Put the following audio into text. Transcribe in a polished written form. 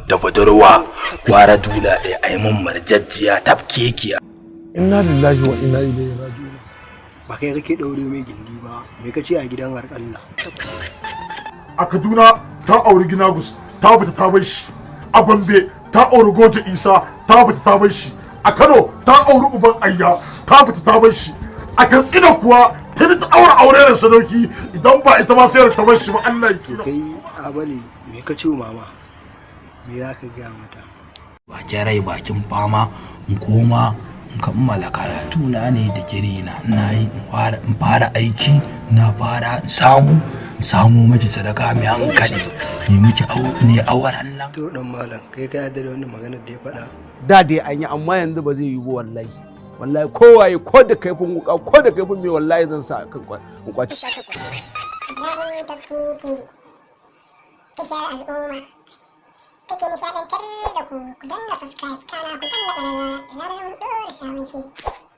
Da budurwa gwara dula ɗaya a yi mun marjajjiya tafkekiya. Inna lillahi wa inna ilaihi raji'un. Ba kai kake ɗaure mai gindi ba, me kace a gidan harƙalla? A Kaduna ta auri Ginagus, ta fita ta bar shi. A Gombe ta auri Goje Isa, ta fita ta bar shi. A Kano ta auri Uban Ayya, ta fita ta bar shi. A Katsina kuwa tuni ta aure aure da Sadauki. Idan ba ita ma sai ta bar shi ba, Allah ya To tsira. kai Abale, me kace wa mama? Me za ka gaya mata? Bakin rai bakin fama, in koma in kammala karatu na ne da na ina yi, in fara aiki na fara in samu miki sadaka mai hankali ne miki ne auren nan. To dan malam, kai ka yarda da wannan maganar da ya faɗa? Da dai an yi, amma yanzu ba zai yi ba wallahi. Wallahi kowaye, ko da kaifin wuka ko da kaifin mai, wallahi zan sa kan in kwaci. Ibrahim Tafki TV, tashar al'umma take nishaɗantar da ku. Ku danna subscribe, kana ku danna ƙararrawa da zarar mun ɗora sabon shiri.